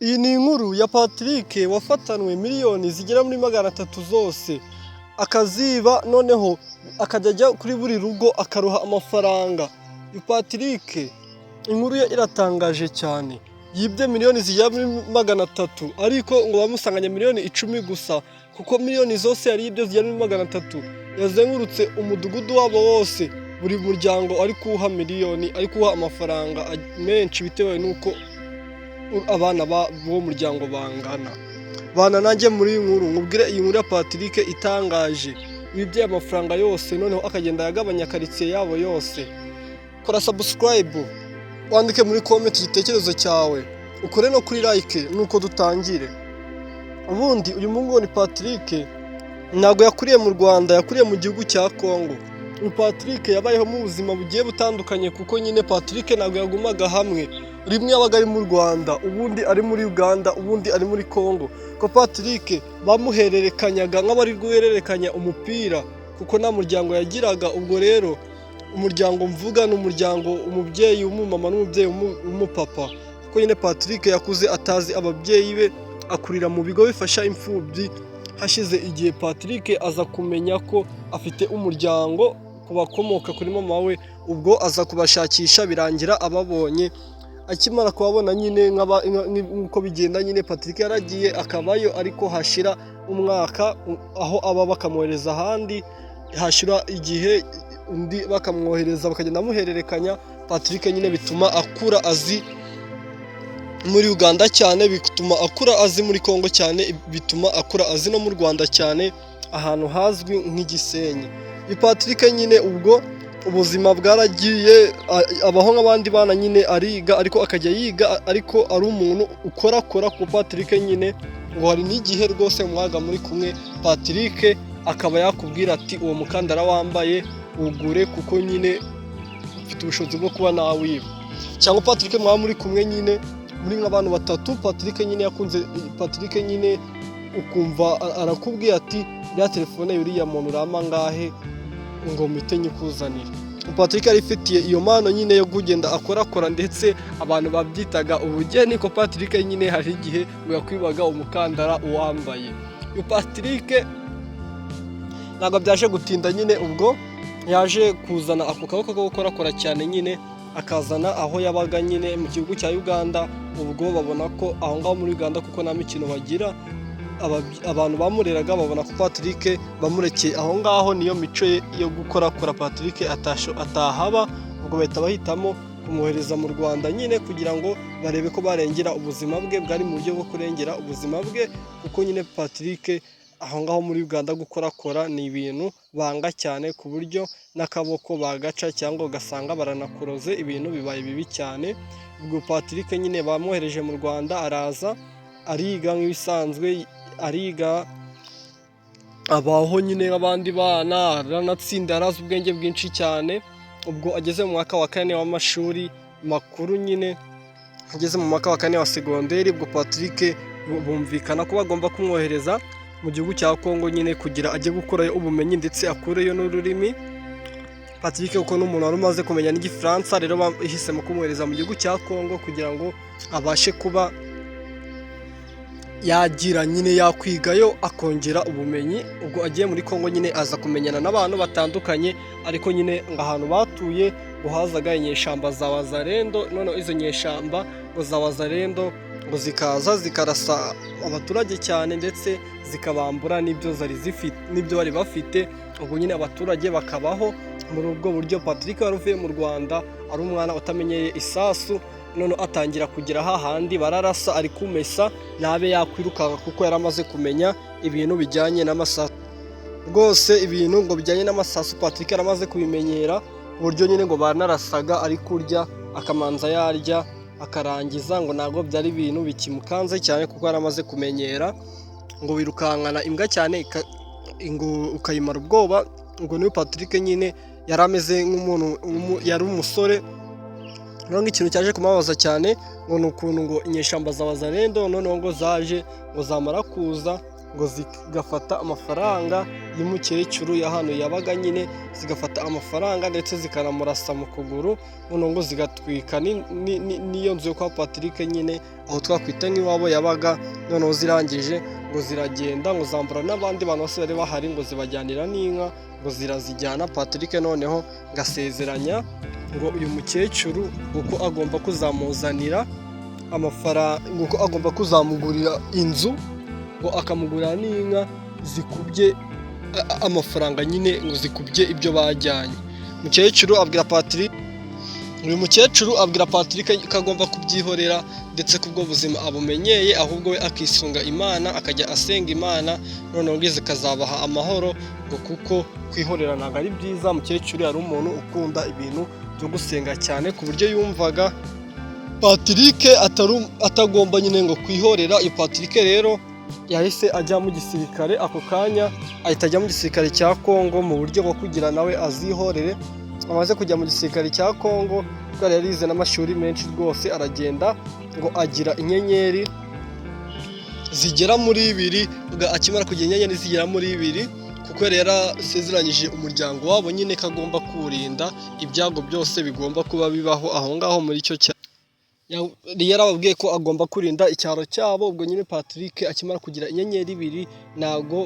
Iyi ni inkuru ya Patrick wafatanwe miliyoni zigera muri 300 zose, akaziba, noneho akajya ajya kuri buri rugo akaruha amafaranga. Uyu Patrick inkuru ye iratangaje cyane. Yibye miliyoni zigera muri 300, ariko ngo bamusanganye miliyoni 10 gusa, kuko miliyoni zose yari yibye zigera muri 300 yazengurutse umudugudu wabo wose, buri muryango ari kuwuha miliyoni, ari kuwuha amafaranga menshi bitewe n'uko abana b'uwo muryango bangana. Bana nanjye muri iyi nkuru, nkubwire iyi nkuru ya Patrick itangaje, wibye amafaranga yose, noneho akagenda yagabanya karitsiye yabo yose. Kora subscribe, wandike muri comment igitekerezo cyawe, ukore no kuri like, nuko dutangire. Ubundi uyu muhungu ni Patrick, ntabwo yakuriye mu Rwanda, yakuriye mu gihugu cya Congo. Uyu Patrick yabayeho mu buzima bugiye butandukanye, kuko nyine Patrick ntabwo yagumaga hamwe. Rimwe yabaga ari mu Rwanda, ubundi ari muri Uganda, ubundi ari muri Congo. Ko Patrick bamuhererekanyaga nk'abari guhererekanya umupira, kuko nta muryango yagiraga. Ubwo rero umuryango mvuga ni umuryango umubyeyi w'umumama n'umubyeyi w'umupapa. Kuko nyine Patrick yakuze atazi ababyeyi be, akurira mu bigo bifasha imfubyi. Hashize igihe Patrick aza kumenya ko afite umuryango ku bakomoka kuri mama we, ubwo aza kubashakisha, birangira ababonye. Akimara kubabona nyine, nk'uko bigenda nyine, Patrick yaragiye akabayo, ariko hashira umwaka aho aba bakamwohereza ahandi, hashira igihe undi bakamwohereza, bakagenda bamuhererekanya. Patrick nyine bituma akura azi muri Uganda cyane, bituma akura azi muri Congo cyane, bituma akura azi no mu Rwanda cyane, ahantu hazwi nk'igisenyi. Uyu Patrick nyine ubwo ubuzima bwaragiye, abaho nk'abandi bana nyine, ariga, ariko akajya yiga ariko ari umuntu ukorakora. Ku Patrick nyine ngo hari n'igihe rwose mwaga muri kumwe, Patrick akaba yakubwira ati: "Uwo mukandara wambaye ugure, kuko nyine ufite ubushobozi bwo kuba nawiba." Cyangwa Patrick mwaba muri kumwe nyine muri nk'abantu batatu, Patrick nyine yakunze, Patrick nyine ukumva arakubwiye ati: "Iriya telefone y'uriya muntu urampa angahe ngo mpite nyikuzanire?" Patrick yari ifitiye iyo mpano nyine yo kugenda akorakora, ndetse abantu babyitaga ubugeni, ko Patrick nyine hari igihe ngo yakwibaga umukandara uwambaye. Uyu Patrick ntabwo byaje gutinda nyine, ubwo yaje kuzana ako kaboko ko gukorakora cyane nyine, akazana aho yabaga nyine mu gihugu cya Uganda. Ubwo babona ko aho ngaho muri Uganda, kuko nta mikino bagira, abantu bamureraga babona ko Patrick bamurekeye aho ngaho niyo mico ye yo gukorakora, Patrick atahaba. Ubwo bahita bahitamo kumwohereza mu Rwanda nyine kugira ngo barebe ko barengera ubuzima bwe. Bwari mu buryo bwo kurengera ubuzima bwe, kuko nyine Patrick aho ngaho muri Uganda gukorakora ni ibintu banga cyane, ku buryo n'akaboko bagaca cyangwa ugasanga baranakuroze, ibintu bibaye bibi cyane. Ubwo Patrick nyine bamwohereje mu Rwanda, araza ariga nk'ibisanzwe, ariga, abaho nyine nk'abandi bana, aranatsinda, yarazi ubwenge bwinshi cyane. Ubwo ageze mu mwaka wa kane w'amashuri makuru nyine, ageze mu mwaka wa kane wa segonderi, ubwo Patrick bumvikana ko bagomba kumwohereza mu gihugu cya Congo nyine kugira ajye gukurayo ubumenyi, ndetse akureyo n'ururimi. Patrick kuko ni umuntu wari umaze kumenya n'Igifaransa, rero bahisemo kumwohereza mu gihugu cya Congo kugira ngo abashe kuba yagira nyine yakwigayo, akongera ubumenyi. Ubwo agiye muri Kongo nyine aza kumenyana n'abantu batandukanye, ariko nyine ngo ahantu batuye ngo hazaga inyeshyamba za Wazalendo. Noneho izo nyeshyamba ngo za Wazalendo ngo zikaza zikarasa abaturage cyane, ndetse zikabambura n'ibyo zari zifite, n'ibyo bari bafite. Ubwo nyine abaturage bakabaho muri ubwo buryo. Patrick wari uvuye mu Rwanda ari umwana utamenyeye isasu, none atangira kugera hahandi bararasa ari kumesa, ntabe yakwirukanka, kuko yari amaze kumenya ibintu bijyanye n'amasasu. Rwose ibintu ngo bijyanye n'amasasu Patrick yari amaze kubimenyera, ku buryo nyine ngo banarasaga ari kurya, akamanza yarya akarangiza, ngo ntabwo byari ibintu bikimukanze cyane, kuko yari amaze kumenyera. Ngo wirukankana imbwa cyane ngo ukayimara ubwoba. Ngo niwe Patrick nyine yari ameze nk'umuntu yari umusore. Noneho ikintu cyaje kumubabaza cyane ngo ni ukuntu ngo inyeshyamba za Wazalendo noneho ngo zaje, ngo zamara kuza ngo zigafata amafaranga y'umukecuru y'ahantu yabaga nyine, zigafata amafaranga ndetse zikanamurasa mu kuguru, noneho ngo zigatwika n'iyo nzu yo kwa Patrick nyine, aho twakwita nk'iwabo yabaga. Noneho zirangije ngo ziragenda, ngo zambura n'abandi bantu bose bari bahari, ngo zibajyanira n'inka, ngo zirazijyana. Patrick noneho ngo asezeranya ngo uyu mukecuru uko agomba kuzamuzanira amafaranga, ngo agomba kuzamugurira inzu, ngo akamugurira n'inka zikubye amafaranga nyine, ngo zikubye ibyo bajyanye. Umukecuru abwira Patrick, uyu mukecuru abwira Patrick ko agomba kubyihorera, ndetse ko ubwo buzima abumenyeye, ahubwo we akisunga Imana, akajya asenga Imana, noneho ngo zikazabaha amahoro, ngo kuko kwihorera ntabwo ari byiza. Umukecuru yari umuntu ukunda ibintu byo gusenga cyane, ku buryo yumvaga Patrick atagomba nyine ngo kwihorera. Uyu Patrick rero yahise ajya mu gisirikare ako kanya, ahita ajya mu gisirikare cya Congo mu buryo bwo kugira nawe azihorere. Amaze kujya mu gisirikare cya Congo, kuko yari yarize n'amashuri menshi rwose, aragenda ngo agira inyenyeri zigera muri 2. Akimara kugira inyenyeri zigera muri 2, kuko yari yarasezeranyije umuryango wabo nyine ko agomba kuwurinda ibyago byose bigomba kuba bibaho aho ngaho muri icyo cyaro, yari yarababwiye ko agomba kurinda icyaro cyabo. Ubwo nyine Patrick akimara kugira inyenyeri 2, ntabwo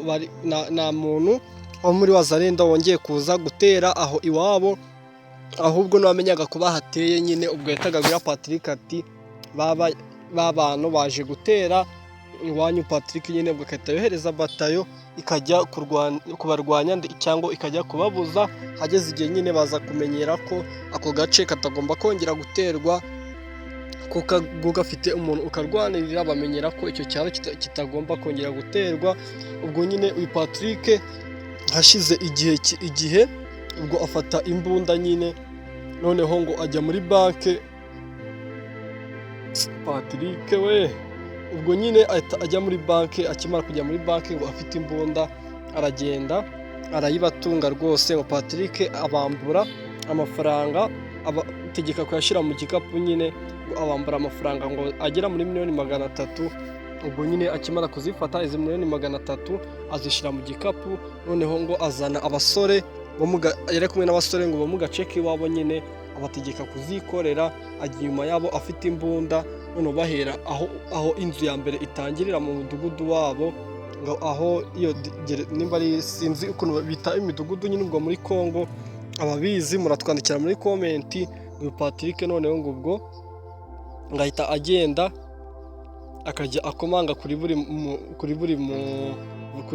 nta muntu wo muri Wazalendo wongeye kuza gutera aho iwabo, ahubwo n'uwamenyaga ko bahateye nyine, ubwo yahitaga abwira Patrick ati: "Ba bantu baje gutera iwanyu." Patrick nyine ubwo agahita yohereza batayo ikajya kubarwanya cyangwa ikajya kubabuza. Hageze igihe nyine baza kumenyera ko ako gace katagomba kongera guterwa, kuko gafite umuntu ukarwanirira. Bamenyera ko icyo cyaro kitagomba kongera guterwa. Ubwo nyine uyu Patrick hashize igihe, ubwo afata imbunda nyine, noneho ngo ajya muri banki. Patrick we ubwo nyine ahita ajya muri banki. Akimara kujya muri banki ngo afite imbunda, aragenda arayibatunga rwose. Ngo Patrick abambura amafaranga, abategeka kuyashyira mu gikapu nyine, ngo abambura amafaranga ngo agera muri miliyoni 300. Ubwo nyine akimara kuzifata izi miliyoni 300, azishyira mu gikapu, noneho ngo azana abasore, yari kumwe n'abasore ngo bo mu gace k'iwabo nyine, abategeka kuzikorera, ajya inyuma yabo afite imbunda. Noneho bahera aho inzu ya mbere itangirira mu mudugudu wabo, ngo aho iyo nimba ari, sinzi ukuntu bita imidugudu nyine ubwo muri Congo, ababizi muratwandikira muri comment. Uyu Patrick noneho ngo ubwo ngo ahita agenda akajya akomanga kuri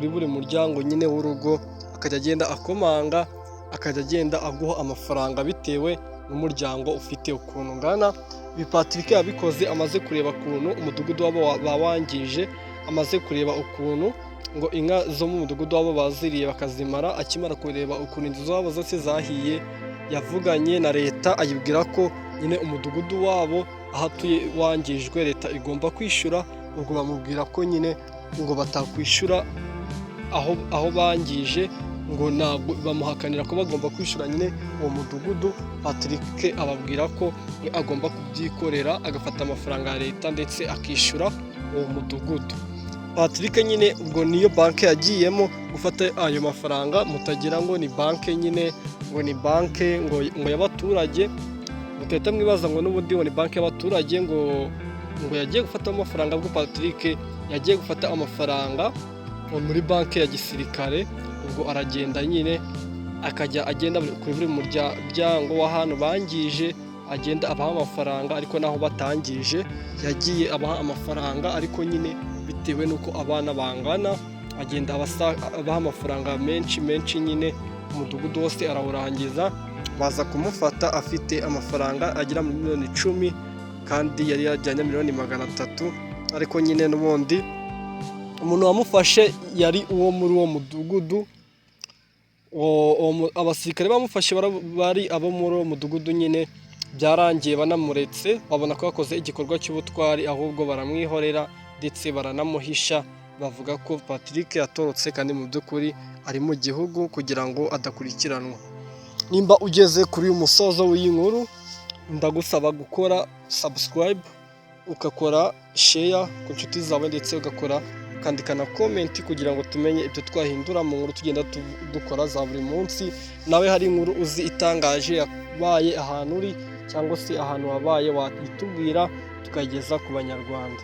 buri muryango nyine w'urugo, akajya agenda akomanga, akajya agenda aguha amafaranga bitewe n'umuryango ufite ukuntu ungana. Ibi Patrick yabikoze amaze kureba ukuntu umudugudu wabo bawangije, amaze kureba ukuntu ngo inka zo mu mudugudu wabo baziriye bakazimara, akimara kureba ukuntu inzu zabo zose zahiye. Yavuganye na leta, ayibwira ko nyine umudugudu wabo aho atuye wangijwe, leta igomba kwishyura. Ubwo bamubwira ko nyine ngo batakwishyura aho bangije, ngo ntabwo, bamuhakanira ko bagomba kwishyura nyine uwo mudugudu. Patrick ababwira ko we agomba kubyikorera, agafata amafaranga ya leta ndetse akishyura uwo mudugudu. Patrick nyine ubwo niyo banki yagiyemo gufata ayo mafaranga. Mutagira ngo ni banki nyine, ngo ni banki ngo y'abaturage, mugahita mwibaza ngo n'ubundi ngo ni banki y'abaturage, ngo yagiye gufata amafaranga. Ubwo Patrick yagiye gufata amafaranga muri banki ya gisirikare. Ubwo aragenda nyine, akajya agenda kuri buri muryango w'ahantu bangije, agenda abaha amafaranga, ariko naho batangije yagiye abaha amafaranga, ariko nyine bitewe n'uko abana bangana, agenda abaha amafaranga menshi menshi nyine, umudugudu wose arawurangiza. Baza kumufata afite amafaranga agera muri miliyoni 10, kandi yari yajyanye miliyoni 300. Ariko nyine n'ubundi umuntu wamufashe yari uwo muri uwo mudugudu. Abasirikare bamufashe bari abo muri uwo mudugudu nyine. Byarangiye banamuretse, babona ko yakoze igikorwa cy'ubutwari, ahubwo baramwihorera ndetse baranamuhisha, bavuga ko Patrick yatorotse kandi mu by'ukuri ari mu gihugu, kugira ngo adakurikiranwa. Nimba ugeze kuri uyu musozo w'iyi nkuru, ndagusaba gukora subscribe, ugakora share ku nshuti zawe, ndetse ugakora ukandika na comment kugira ngo tumenye ibyo twahindura mu nkuru tugenda dukora za buri munsi. Nawe hari inkuru uzi itangaje yabaye ahantu uri cyangwa se ahantu wabaye, wayitubwira tukayigeza ku Banyarwanda.